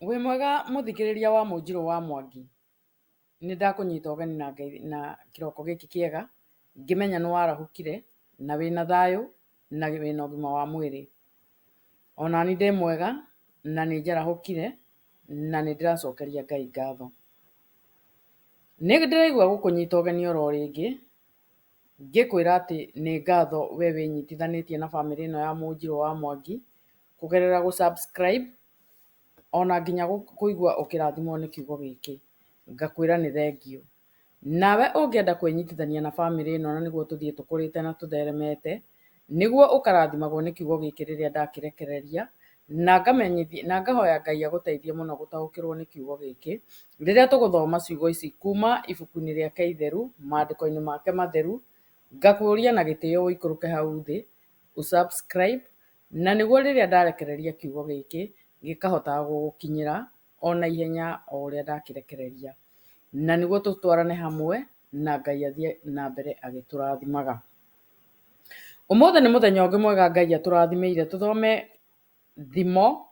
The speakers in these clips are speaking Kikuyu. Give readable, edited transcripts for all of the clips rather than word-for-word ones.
Wĩ mwega mũthikĩrĩria wa Mũnjirũ wa Mwangi, nĩ ndakũnyita ũgeni na, na kĩroko gĩkĩ kĩega, ngĩmenya nĩ warahũkire na wĩna thayũ na wĩna ũgima wa mwĩrĩ. Onani ndĩ mwega na nĩ njarahũkire na nĩ ndĩracokeria Ngai ngatho. Nĩ ndĩraigua gũkũnyita ũgeni oro rĩngĩ, ngĩkwĩra atĩ nĩ ngatho we wĩnyitithanĩtie na bamĩrĩ ĩno ya Mũnjirũ wa Mwangi, kũgerera gũ subscribe ona nginya kũigua ũkĩrathimwo nĩ kiugo gĩkĩ, ngakwĩra nĩ thengiũ. Nawe ũngĩenda kwĩnyitithania na bamĩrĩ ĩno na nĩguo tũthiĩ tũkũrĩte na tũtheremete, nĩguo ũkarathimagwo nĩ kiugo gĩkĩ rĩrĩa ndakĩrekereria, na ngamenyithia na ngahoya Ngai agũteithie mũno gũtaũkĩrwo nĩ kiugo gĩkĩ, rĩrĩa tũgũthoma ciugo ici kuma ibuku-inĩ rĩake itheru, maandĩko-inĩ make matheru, ngakũria na gĩtĩo ũikũrũke hau thĩ, ũ subscribe, na nĩguo rĩrĩa ndarekereria kiugo gĩkĩ, gĩkahotaga gũgũkinyĩra o na ihenya o ũrĩa ndakĩrekereria. Na nĩguo tũtwarane hamwe na Ngai athiĩ na mbere agĩtũrathimaga. Ũmũthĩ nĩ mũthenya ũngĩ mwega Ngai atũrathimĩire tũthome thimo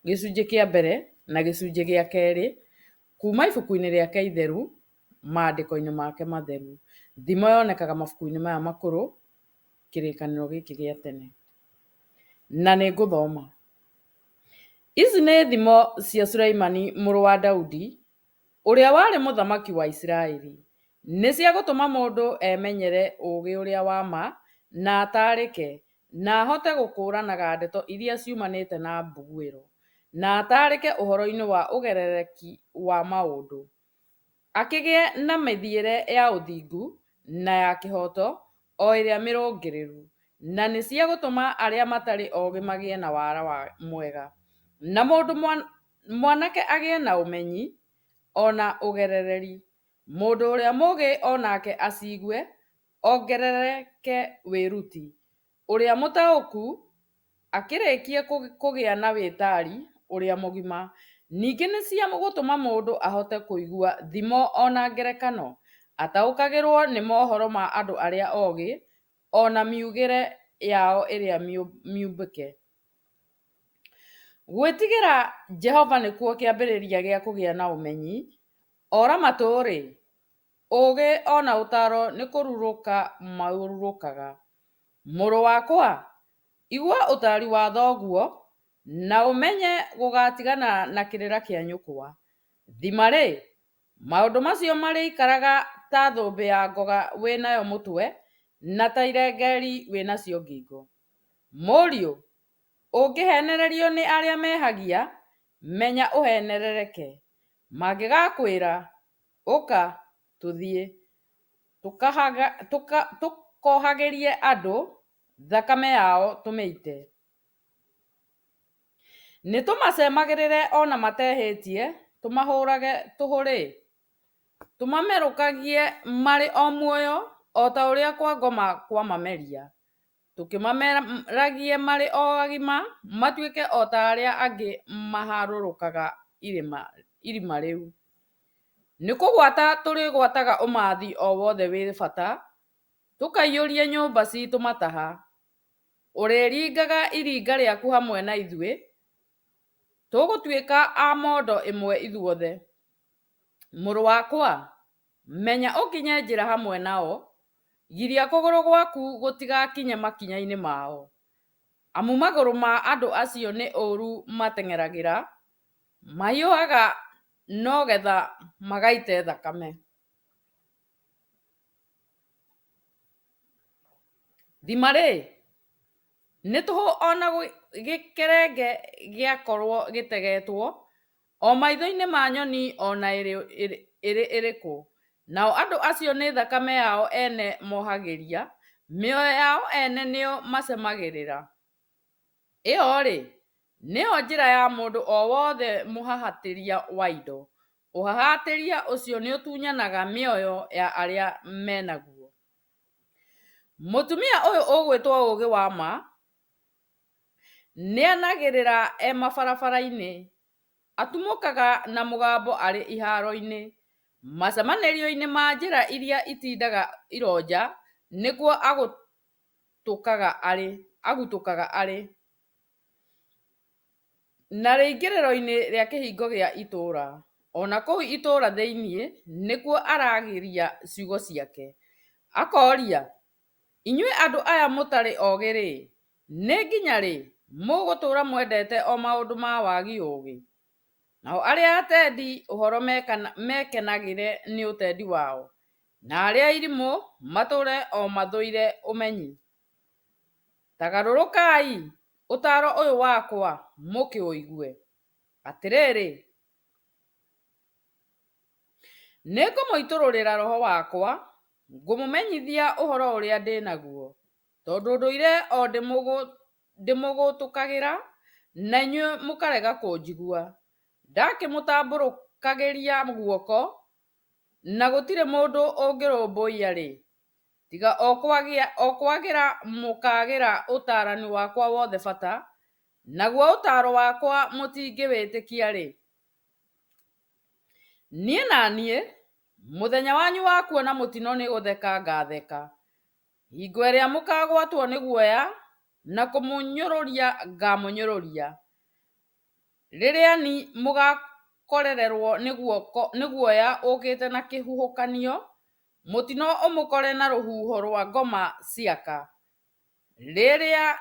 gĩcunjĩ kĩa mbere na gĩcunjĩ gĩa kerĩ kuma ibuku-inĩ rĩake itheru maandĩko-inĩ make matheru. Thimo yonekaga mabuku-inĩ maya makũrũ kĩrĩkanĩro gĩkĩ gĩa tene. Na nĩ ngũthoma. Ici nĩ thimo cia Suleimani mũrũ wa Daudi, ũrĩa warĩ mũthamaki wa Isiraeli. Nĩ cia gũtũma mũndũ emenyere ũũgĩ ũrĩa wa ma, na ataarĩke, na ahote gũkũũranaga ndeto iria ciumanĩte na mbuguĩro, na ataarĩke ũhoro-inĩ wa ũgerereki wa maũndũ. Akĩgĩe na mĩthiĩre ya ũthingu na ya kĩhooto, o ĩrĩa mĩrũngĩrĩru, na nĩ cia gũtũma arĩa matarĩ ogĩ magĩe na wara mwega, na mũndũ mwanake agĩe na ũmenyi o na ũgerereri, mũndũ ũrĩa mũũgĩ o nake aciigue, ongerereke wĩruti, ũrĩa mũtaũku akĩrĩkie kũgĩa na wĩtari ũrĩa mũgima. Ningĩ nĩ cia gũtũma mũndũ ahote kũigua thimo o na ngerekano, ataũkagĩrũo nĩ mohoro ma andũ arĩa ogĩ, o na miugĩre yao ĩrĩa miumbĩke. Gwĩtigĩra Jehova nĩkuo kĩambĩrĩria gĩa kũgĩa na ũmenyi, ora matũ-rĩ, ũũgĩ o na ũtaaro nĩ kũrurũka maũrũrũkaga. Mũrũ wakwa, igua ũtaari wa thoguo, na ũmenye gũgatigana na kĩrĩra kĩa nyũkwa. Thima-rĩ, maũndũ macio marĩikaraga ta thũmbĩ ya ngoga wĩ nayo mũtwe, na ta irengeeri wĩ nacio ngingo. Mũriũ, ũngĩheenererio nĩ arĩa mehagia, menya ũheenerereke. Mangĩgakwĩra, ũka, tũthiĩ, tũkohagĩrie andũ thakame yao tũmĩite. Nĩ tũmacemagĩrĩre o na matehĩtie, tũmahũrage tũhũ-rĩ, tũmamerũkagie marĩ o muoyo o ta ũrĩa kwa ngoma kwamameria, tũkĩmameragie marĩ o agima, matuĩke o ta arĩa angĩ maharũrũkaga irima rĩu. Nĩ kũgwata tũrĩgwataga ũmathi o wothe wĩ bata, tũkaiyũria nyũmba ciitũ mataha. Ũrĩringaga iringa rĩaku hamwe na ithuĩ, tũgũtuĩka a mondo ĩmwe ithuothe. Mũrũ wakwa, menya ũkinye njĩra hamwe nao, giria kũgũrũ gwaku gũtigakinye makinya-inĩ mao. Amu magũrũ ma andũ acio nĩ ũũru mateng'eragĩra, mahiũhaga no getha magaite thakame. Thima-rĩ, nĩ tũhũ o na gĩkerenge gĩakorũo gĩtegetwo, o maitho-inĩ ma nyoni o na ĩrĩ ĩrĩkũ. Nao andũ acio nĩ thakame yao ene mohagĩria, mĩoyo yao ene nĩyo macemagĩrĩra. Ĩyo-rĩ, nĩyo njĩra ya mũndũ o wothe mũhahatĩria wa indo, ũhahatĩria ũcio nĩũtunyanaga mĩoyo ya arĩa me naguo. Mũtumia ũyũ ũgwĩtwo ũũgĩ wa ma nĩanagĩrĩra e mabarabara-inĩ, atumũkaga na mũgambo arĩ ihaaro-inĩ, macemanĩrio-inĩ ma njĩra iria itindaga ironja nĩkuo agutũkaga arĩ. Na rĩingĩrĩro-inĩ rĩa kĩhingo gĩa itũũra, o na kũu itũũra thĩinĩ, nĩkuo aaragĩria ciugo ciake, akoria, Inyuĩ andũ aya mũtarĩ ogĩ-rĩ, nĩ nginya rĩ mũgũtũũra mwendete o maũndũ ma wagi ũũgĩ? Nao arĩa atendi ũhoro mekenagĩre nĩ ũtendi wao, na arĩa irimũ matũũre o mathũire ũmenyi. Ta garũrũkai ũtaaro ũyũ wakwa mũkĩũigue. Atĩrĩrĩ, nĩngũmũitũrũrĩra roho wakwa, ngũmũmenyithia ũhoro ũrĩa ndĩ naguo, tondũ ndũire o ndĩmũgũtũkagĩra, na inyuĩ mũkarega kũnjigua. Ndakĩmũtambũrũkagĩria guoko, na gũtirĩ mũndũ ũngĩrũmbũiya-rĩ, tiga o kwagĩra mũkaagĩra ũtaarani wakwa wothe bata, naguo ũtaaro wakwa mũtingĩwĩtĩkia-rĩ, niĩ na niĩ, mũthenya wanyu wa kuona mũtino nĩ gũtheka ngatheka, hingo ĩrĩa mũkagwatwo nĩ guoya, na kũmũnyũrũria ngamũnyũrũria, rĩrĩa ni mũgakorererwo nĩ guoya ũũkĩte na kĩhuhũkanio, mũtino ũmũkore na rũhuho rwa ngoma ciaka, rĩrĩa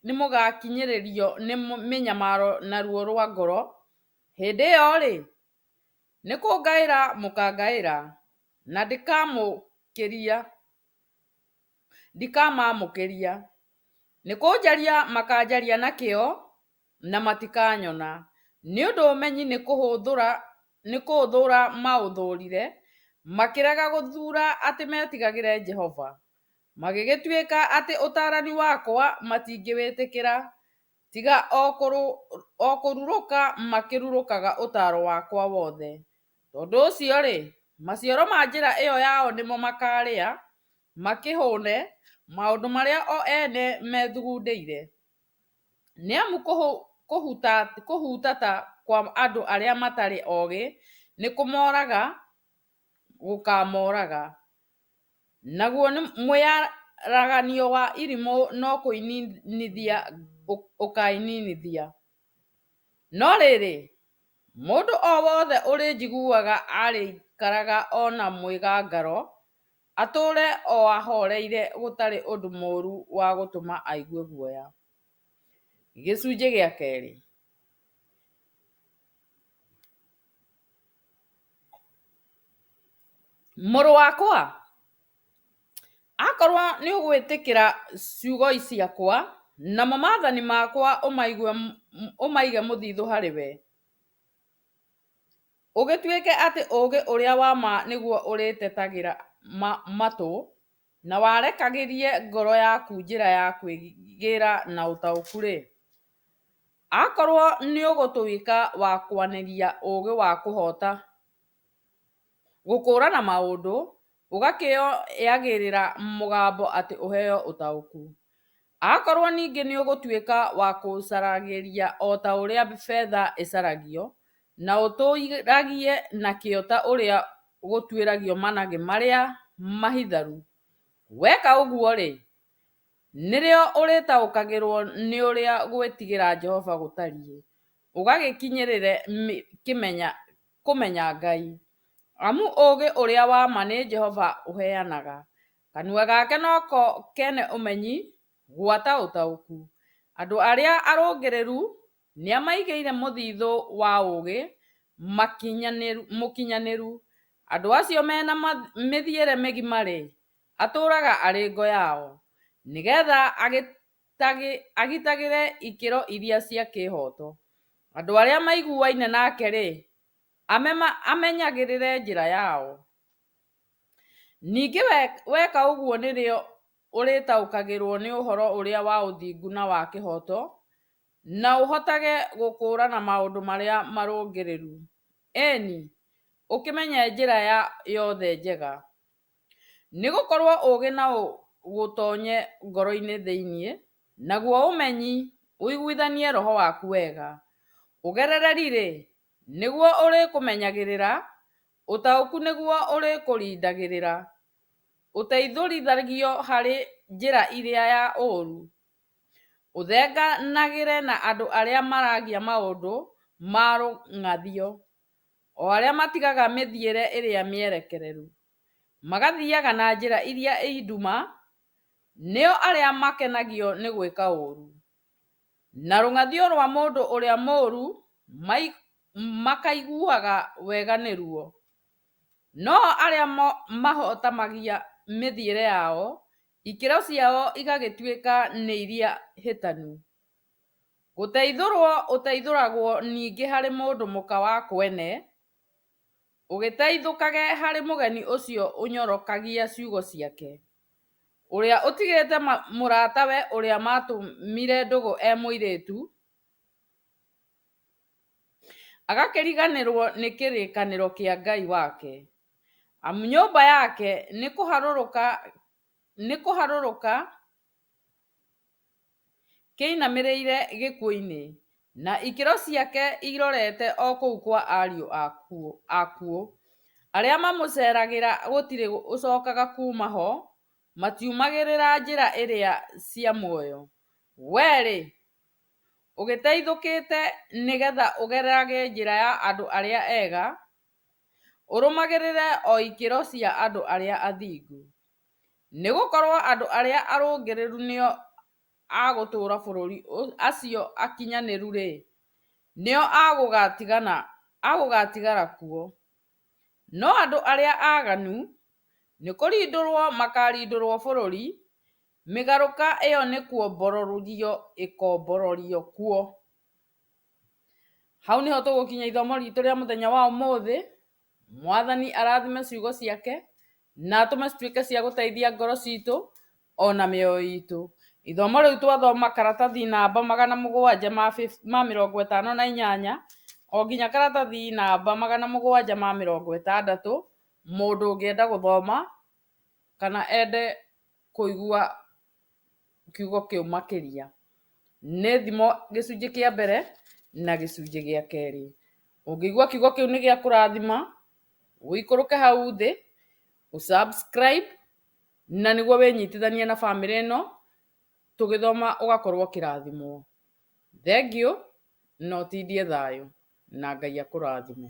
nĩmũgakinyĩrĩrio nĩ mĩnyamaro na ruo rwa ngoro, hĩndĩ ĩyo-rĩ, nĩ kũngaĩra mũkangaĩra, na ndikamamũkĩria. Nĩ kũnjaria makanjaria na kĩyo, na matikanyona, nĩ ũndũ ũmenyi nĩ kũũthũũra maũthũũrire, makĩrega gũthuura atĩ metigagĩre Jehova. Magĩgĩtuĩka atĩ ũtaarani wakwa matingĩwĩtĩkĩra, tiga o kũrurũka makĩrurũkaga ũtaaro wakwa wothe. Tondũ ũcio-rĩ, maciaro ma njĩra ĩyo yao nĩmo makarĩa, makĩhũne, maũndũ marĩa o ene methugundĩire. Nĩ amu kũhutata kwa andũ arĩa matarĩ ogĩ nĩ kũmoraga gũkamooraga, naguo mwĩaraganio wa irimũ no kũininithia ũkaininithia. No rĩrĩ, mũndũ o wothe ũrĩnjiguaga arĩikaraga o na mwĩgangaro, atũũre o ahoreire gũtarĩ ũndũ mũũru wa gũtũma aigue guoya. Gĩcunjĩ gĩa kerĩ. Mũrũ wakwa, akorwo nĩũgwĩtĩkĩra ciugo ciakwa, namo maathani makwa ũmaige mũthithũ harĩ we, ũgĩtuĩke atĩ ũũgĩ ũrĩa wa ma nĩguo ũrĩtetagĩra matũ, na warekagĩrie ngoro yaku njĩra ya kwĩgĩra na ũtaũku-rĩ, akorwo nĩũgũtuĩka wa kwanĩria ũũgĩ wa kũhota gũkũũrana maũndũ, ũgakĩoyagĩrĩra mũgambo atĩ ũheo ũtaũku. Akorwo ningĩ nĩũgũtuĩka wa kũũcaragĩria o ta ũrĩa betha ĩcaragio, na ũtũũragie na kĩyo ta ũrĩa gũtuĩragio managĩ marĩa mahitharu, weka ũguo-rĩ, nĩrĩo ũrĩtaũkagĩrũo nĩ ũrĩa gwĩtigĩra Jehova gũtariĩ, ũgagĩkinyĩrĩre kũmenya Ngai. Amu ũũgĩ ũrĩa wa ma nĩ Jehova ũheanaga, kanua gake noko kene ũmenyi, gwata ũtaũku. Andũ arĩa arũngĩrĩru nĩamaigĩire mũthithũ wa ũũgĩ mũkinyanĩru, andũ acio me na mĩthiĩre mĩgima-rĩ, atũũraga arĩ ngo yao, nĩgetha agitagĩre ikĩro iria cia kĩhooto. Andũ arĩa maiguaine nake-rĩ, amenyagĩrĩre njĩra yao. Ningĩ weka ũguo nĩrĩo ũrĩtaũkagĩrũo nĩ ũhoro ũrĩa wa ũthingu na wa kĩhooto, na ũhotage gũkũũrana maũndũ marĩa marũngĩrĩru. Ĩni, ũkĩmenye njĩra yothe njega. Nĩ gũkorũo ũũgĩ no ũgũtonye ngoro-inĩ thĩinĩ, naguo ũmenyi ũiguithanie roho waku wega. Ũgerereri-rĩ, nĩguo ũrĩkũmenyagĩrĩra, ũtaũku nĩguo ũrĩkũrindagĩrĩra. Ũteithũrithagio harĩ njĩra ĩrĩa ya ũũru, Ũthenganagĩre na andũ arĩa maaragia maũndũ ma rũng'athio, o arĩa matigaga mĩthiĩre ĩrĩa mĩerekereru, magathiaga na njĩra iria ii nduma, nĩo arĩa makenagio nĩ gwĩka ũũru, na rũng'athio rũa mũndũ ũrĩa mũũru makaiguaga wega nĩruo, no arĩa mahotamagia mĩthiĩre yao, ikĩro ciao igagĩtuĩka nĩ iria hĩtanu. Gũteithũrũo ũteithũragwo ningĩ harĩ mũndũ mũka wa kwene, ũgĩteithũkage harĩ mũgeni ũcio ũnyorokagia ciugo ciake, ũrĩa ũtigĩte mũratawe ũrĩa maatumire ndũgũ e mũirĩtu, agakĩriganĩrũo nĩ kĩrĩkanĩro kĩa Ngai wake. Amu nyũmba yake nĩ kũharũrũka kĩinamĩrĩire gĩkuũ-inĩ, na ikĩro ciake irorete o kũu kwa ariũ akuũ. Arĩa mamũceragĩra gũtirĩ ũcokaga kuuma ho, matiumagĩrĩra njĩra iria cia muoyo. Wee-rĩ, ũgĩteithũkĩte nĩ getha ũgerage njĩra ya andũ arĩa ega, ũrũmagĩrĩre o ikĩro cia andũ arĩa athingu. Nĩ gũkorũo andũ arĩa arũngĩrĩru nĩo a gũtũũra bũrũri, acio akinyanĩru-rĩ, nĩo a gũgatigara kuo. No andũ arĩa aaganu nĩ kũrindũrũo makarindũrũo bũrũri, mĩgarũka ĩo nĩ kuombororio ĩkombororio kuo. Hau nĩho tũgũkinyia ithomo ritũ rĩa mũthenya wa ũmũthĩ. Mwathani arathime ciugo ciake na atũme cituĩke cia gũteithia ngoro citũ ona mĩoyo itũ. Ithomo rĩu twathoma karatathi namba 758 o nginya karatathi namba 760, mũndũ ũngĩenda gũthoma kana ende kũigua kiugo kĩu makĩria. Nĩ Thimo gĩcunjĩ kĩa mbere na gĩcunjĩ gĩa kerĩ. Ũngĩigua kiugo kĩu nĩ gĩa kũrathima, ũikũrũke hau thĩ, ũ subscribe, na nĩguo wĩnyitithanie na bamĩrĩ ĩno, tũgĩthoma ũgakorwo ũkĩrathimwo. Thengiũ na ũtindie thayũ, na Ngai akũrathime.